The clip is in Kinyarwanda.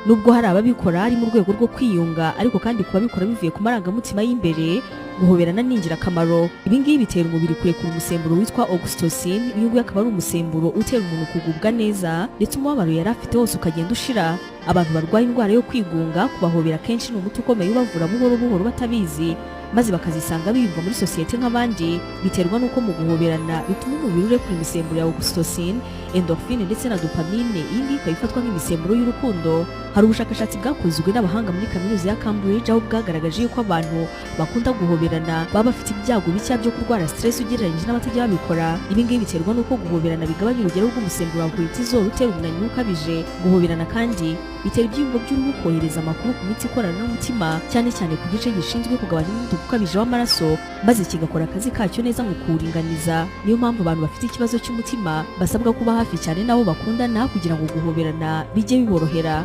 Nubwo hari ababikora ari mu rwego rwo kwiyunga, ariko kandi ku babikora bivuye ku marangamutima y'imbere, guhoberana ni ingirakamaro. Ibi ngibi bitera umubiri kurekura umusemburo witwa oxytocin. Uyu nguyu akaba ari umusemburo utera umuntu kugubwa neza, ndetse umubabaro yari afite wose ukagenda ushira. Abantu barwaye indwara yo kwigunga, kubahobera kenshi ni umuti ukomeye ubavura buhoro buhoro batabizi, maze bakazisanga biyumva muri sosiyete nk'abandi. Biterwa n'uko mu guhoberana bituma umubiri urekura imisemburo ya oxytocin, endorphine ndetse na dopamine. Iyi ngiyi ikaba ifatwa nk'imisemburo y'urukundo. Hari ubushakashatsi bwakozwe n'abahanga muri Kaminuza ya Cambridge, aho bwagaragaje yuko abantu bakunda guhoberana baba bafite ibyago bike byo kurwara stress ugereranyije n'abatajya babikora. Ibi ngibi biterwa n'uko guhoberana bigabanya urugero rw'umusemburo wa cortisol utera umunaniro ukabije. Guhoberana kandi bitera ibyiyumvo by'uruhu kohereza amakuru ku mitsi ikorana n'umutima, cyane cyane ku gice gishinzwe kugabanya umuvuduko ukabije w'amaraso, maze kigakora akazi kacyo neza mu kuwuringaniza. Niyo mpamvu abantu bafite ikibazo cy'umutima basabwa kuba hafi cyane n'abo bakundana kugira ngo guhoberana bijye biborohera.